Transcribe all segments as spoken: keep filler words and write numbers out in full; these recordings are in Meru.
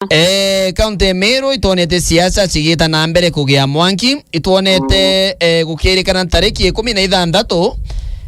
Eh, kaunti ya Meru itwonete siasa cigita na mbere kugia mwanki. Itwonete, mm, eh, gukirikana tariki ikumi na ithanthatu,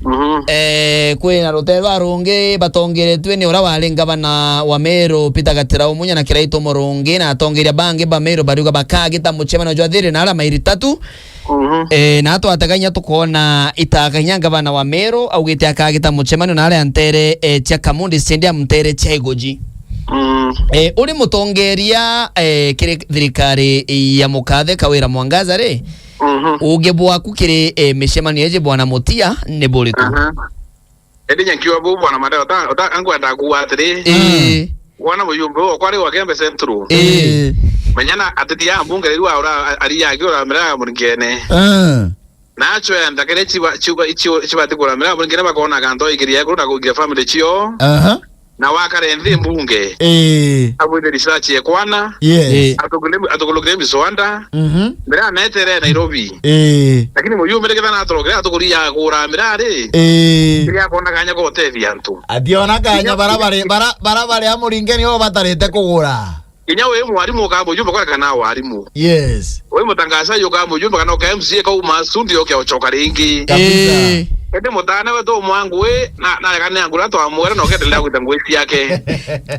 mhm, eh, kwina ruteerwa rungi batongeretue ni uria wari ngavana wa Meru, Peter Gatirau Munya na Kiraitu Murungi, na atongeria bangi ba Meru bariuga bakagita mucemanio jwa thiri na aria mairi tatu. Mhm. Eh, na twataganya tukona itaganya ngavana wa Meru augite akagita mucemanio na aria ntere, eh, cia Kamundi Stadium, ntere cia Igoji. Mm. Eh, uri mutongeria, eh, kiri thirikari ya mukathe Kawira Mwangaza ri, mhm, uge bwaku kiri, eh, micemanio iji, Bwana Mutia, ni buriku? Aha. Indi nyankiwa bu bwana Mandela, uta, uta, ankwenda kuwa atiri. Ii. Wona muyumbe wo kwari wa Gembe Central. Ii. Menya na ateti ya mbunge riu aura, ari yake uramira muringene. Ah. Na achwenda kire chiba, chiba, chiba, chibati kuramira muringene bakona kanto ikiria kuru na kugira family chio. Aha. Na wakare nthi mbunge. Ii. Abwite research ekwana. Yes. Ii. Atugule, atugulukire miswanda. Mhm. Mira netere Nairobi. Ii. Lakini muyumire kitha natorokire atukuria kuramira ri. Ii. Kiri akona kanya gotethia antu. Ationa kanya. Kinya bara bare, bara, bara bare amuringe nio batarite kugura. Kinya wi mwarimu ukamujumba kwa kana warimu. Yes. Wi mutangazaji ukamujumba kana uka M C A kauma studio ke uchoka ringi. Kabisa. Ii. Indi mutane wetu mwangu wi na, na kana ngura twamwera no kendelea gwita ngui ciake.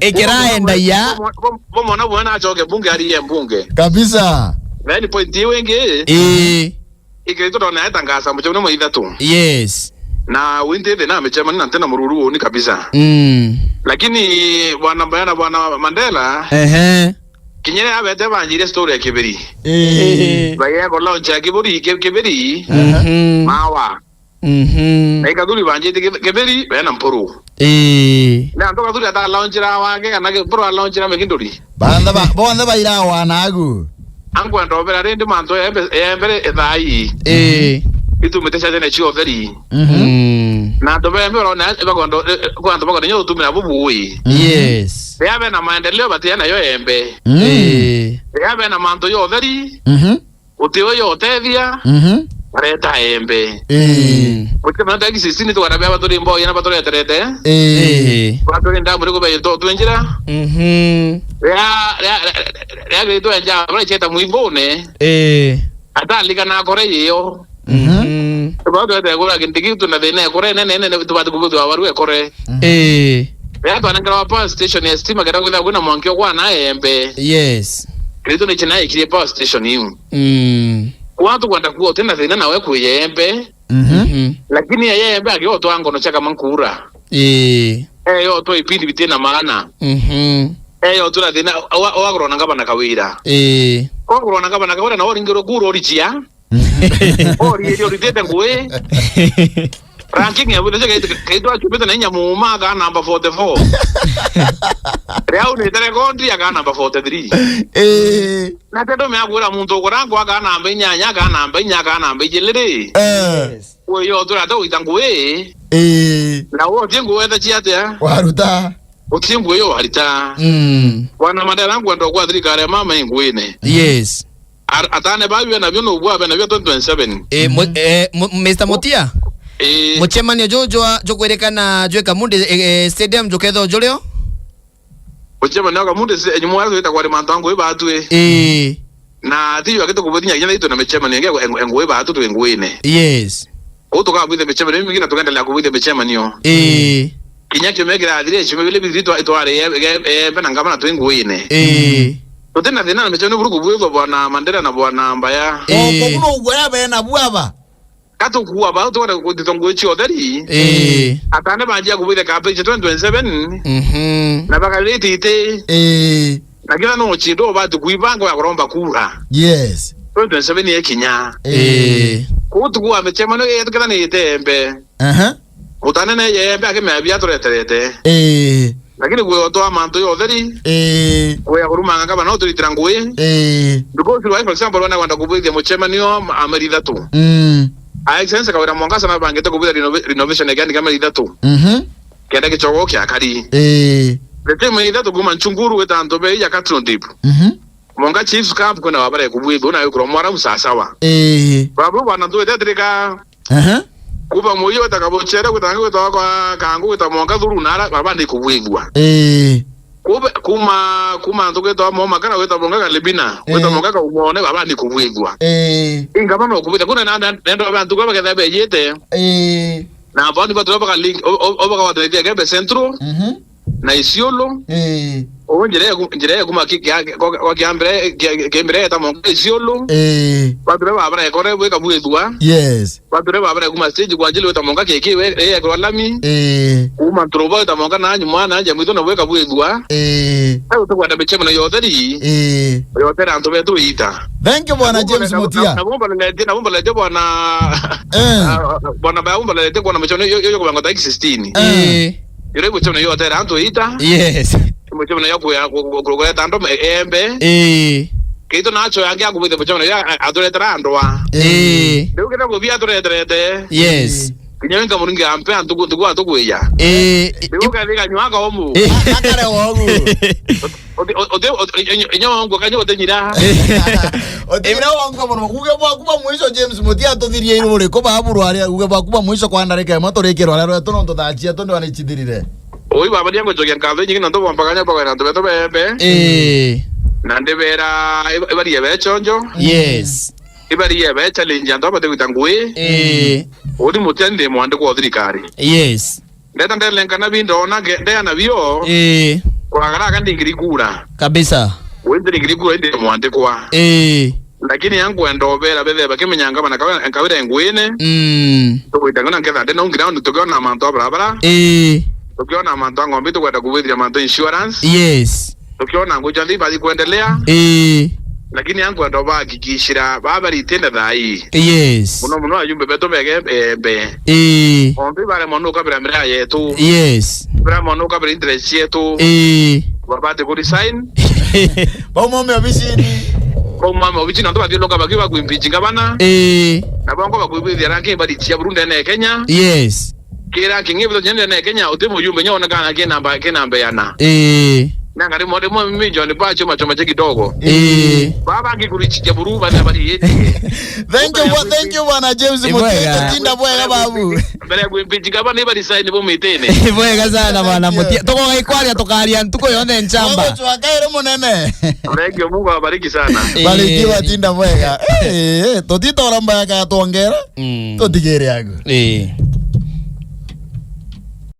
Ikira endagia. Bo, bo, bo mwana mwana acoke mbunge, ariye mbunge. Kabisa. Then point iu ingi, ii, ikiri tu ndona etangaza mucemanio mwa ithatu. Yes. Na winti thina micemanio na ntina mururu uni kabisa. Mm. Lakini bwana Mbaya na bwana Mandela, ehe, kinyere abete banjire story ya Kibiri. Ii. Ehe. Baya ko launch ya Kiburi, Ki-, Kibiri. Mhm. Mawa. Mhm. Na ikathuri banjite Ki-, Kibiri, bena Mpuru. Ii. Na antu kathuri ata launchira wake, kana Ki-, Mpuru alaunchira Mekinduri. Banthe ba, bonthe bairawa nagu. Ankwenda obera rindi mantu ya embe, ya embe ethai. Ii. Itumite cia tene cia utheri. Mhm. Mm. Na antu ba embe barona, bakwenda, eh, eh, kwa antu bakwenda nyo utumira bubui. Mhm. Yes. Ria bena maendeleo batia nayo embe. Mm. Ii. Ria bena mantu ya utheri. Mhm. Uti uyu utethia, mhm, areta embe. Ii. Mm. Mutima na tagisi sini tu arabia baturi mboya na batureterete. Ii. Ii. Baturi ndamu riku baito twinjira. Mhm. Ria, ria, ria, ria, ria, ria, ria, ria, ria, mwingune. Ii. Atalika na kore iyo. Mhm. Mhm. Ba twete kura kintu kiu tuna thina ekore nene nene tubati kubuthwa waru ekore. Mhm. Ii. Ria twanengera wa power station ya stima kenda kwithirwa kwina mwanki okwa na embe. Yes. Kristo ni china ikirie power station iu. Mm. Kwa tukwenda kuo tena thina nawe kwiye embe. Mhm. Mhm. Lakini yeye embe akiotwa ngono chaka mankura. Ii. Eyo to ipindi bitina maana. Mhm. Eyo tuna thina wa, wa kurona ngabana Kawira. Ii. Ko kurona ngabana Kawira na oringiro kuro orichia. Ori iri oritite ngui. Ranking ya bwite kaitwa chumite na inya muma ka namba forty-four. Riu ni tele kondi aka namba forty-three. Ii. Na tendo me akwira muntu ukura ngwa ka namba inyanya, ka namba inya, ka namba ijiri ri. Eh. Yes. Uyo turata uita ngui. Ii. Na wotie ngui wetha chiatia. Waruta. Utie ngui yo warita. Mm. Bwana Mandela ngwenda kwa thirikari ya mama inguine. Yes. Ar-, atane bawe nabio nubwa abe nabio twenty twenty-seven. Eh, mu-, eh, mu-, Mister Mutia? Eh. Mucemanio juju jwa, jukwirikana jwika Kamundi, eh, eh, Stadium juketho jurio? Mucemanio wa Kamundi se-, nyumo ya twita kwari mantu angu ibatwi. Eh. Na ti yo akitu kubuthi nya kinya itu na micemanio ingi engu-, engu ibatwi twi nguine. Yes. Kou tukabwithia micemanio imingi na tukendelea kubwithia micemanio. Ii. Kinya kiumia kirathire, ciumia bili bithiri twa-, twari e-, e-, embe na ngavana twi nguine. Ii. Tuti na thina na micemanio buru kubwithwa bwana Mandela na bwana Mbaya. Ii. O, koguo no uguo ya bena bwaba. Ka tukua bau tukwenda kuthithwa ngui cia utheri. Ii. Atane banjia kubwithia campaign cia twenty twenty-seven. Mhm. Na bakarite iti. Ii. Na kila no chindo ubati kuibanga ya kuromba kura. Yes. Twenty twenty-seven yekinya. Ii. Kou tukua micemanio yetu kila ni itembe. Aha. Utanene yembe akimea bia tureterete. Ii. Lakini gwe otwa mantu ya utheri. Ii. Gwe ya kurumanga kama no turitira ngui. Ii. Because, like, for example, wana kwenda kubwithia mucemanio a meri ithatu. Mm. A expense Kawira Mwangaza na bangite kubwithia renova-, renovation ya kiandi kia meri ithatu. Mhm. Kenda gichogo kia kari. Ii. The same meri ithatu kuma Nchunguru wita antu be ya Catron Deep. Mhm. Monga Chiefs Camp kwina wabare kubwithwa na yukuro mwara sawa sawa. Ii. Babu bana tu etetrika. Aha. Kuba muyo taka buchere gutanga gwita kwa kangu gwita monga thuru nara baba ndi kubwithwa. Ii. Kube-, kuma, kuma antu gwitwa Moma kana gwitwa Monga Kalibina, gwitwa Eh. Monga Kaumone, baba ni kubwithua. Eh. Inga bano kubwithua. Kuna na, na, nendo bantu kwa bagetha bejite. Eh. Na bani batu baka link, o, o, o baka watetia Gembe Central. Mhm. Na Isiolo. Eh. O njira ya ku-, njira ya kuma ki-, kia, kwa, kwa Kiambere, kia, Kiambere eta Monga Isiolo. Eh. Batu baba bara ekore bwika bwithua. Yes. Bature babare kuma stage kwa njili wita Monga kiki we, eh, kwa lami. Eh. Kuma Nturuba wita Monga na nyuma na nje mwito na weka bwithua. Eh. Au tukwenda michemo na yotheri. Eh. Yothera antu betu ita. Thank you, Bwana James Mutia. Na bomba lete, na bomba lete bwana. Eh. Ah, bwana ba bomba lete kwa michemo yo, yo, yo kwa ngota sixteen. Eh. Yore michemo yothera antu ita. Yes. Muchemano ya kuya, ku-, ku-, ku-, kureta andu me-, embe. Ii. Kitu nacho yangi akubithe muchemano ya, a-, aturetera andu a. Ii. Riu kenda kuthia atureterete. Yes. Kinya winga muringi ampe antu ku-, ntuku atukuya. Ii. Riu kathi kanywa kaomu. Ii. Akare wogu. Ote, ote, ote, inyo, inyo wangu kanyo otenyira. Otenyira wangu mono. Kuge bwaku bwa mwisho James Mutia atuthirie iru uriku babu rwari. Kuge bwaku bwa mwisho kwa ndarika imwe turikirwa rero tunontu thaa cia tundu anichithirire. Ui baba, ndia ngucokia nkatho inyingi nontu bwa mpakania bwa kwenda antu betu beembe. Ii. Na ndibera ib-, ibarie bechonjo. Yes. Ibarie be challenge antu abate gwita ngui. Ii. Uri Mutia ndi mwandikwa wa thirikari. Yes. Ndeta ndelengana bi ndona nge-, ndeana bio. Ii. Kwagara kandi ngiri kura. Kabisa. Ui ndi ngiri kura ndi mwandikwa. Ii. Lakini yankwenda obera bethe bakimenya ngabana kawe-, nkawire ngwine. Mm. Tugwita ngona nketha ndena ungira undu tukiona mantu a barabara. Ii. Tukiona mantu a ng'ombe tukwenda kubwithia mantu insurance. Yes. Tukiona nguja nthi bathi kuendelea. Ii. Lakini yankwenda obahakikishira baba ritende thai. Yes. Muno muno ayumbe betu bege, eh, be. Ii. Ng'ombe bare mwana ukabira miraa yetu. Yes. Bara mwana ukabira interest yetu. Ii. Babate ku resign. Bauma me obicini. Bauma me obicini, antu bathiuruka bakiuga kwimpeach ngabana. Ii. Na bongo bakwibithia rangi bari cia buru ndene ya Kenya. Yes. Kira kingi bito ndene ya Kenya, uti mujumbe nyo onekana kinamba, kinamba yana. Ii. Na ngari mode mo mi John pa chuma chuma cha kidogo. Ii. Baba ngikurichi cha buru bana bari yeti. Thank you, bwa-, thank you, Bwana James Mutia. Ibwega. Tinda bwega, babu. Mbere ya kwimpeach ngabana iba resign bo mitene. Ibwega sana, Bwana Mutia. Tugogaikwaria tukaria ntuku yonthe nchamba. Mungu tuakaire munene. Thank you, Mungu awabariki sana. Barikiwa, tinda bwega. Eh, eh, tutitora mbaya ka twongera. Mm. Tutigire agu. Eh.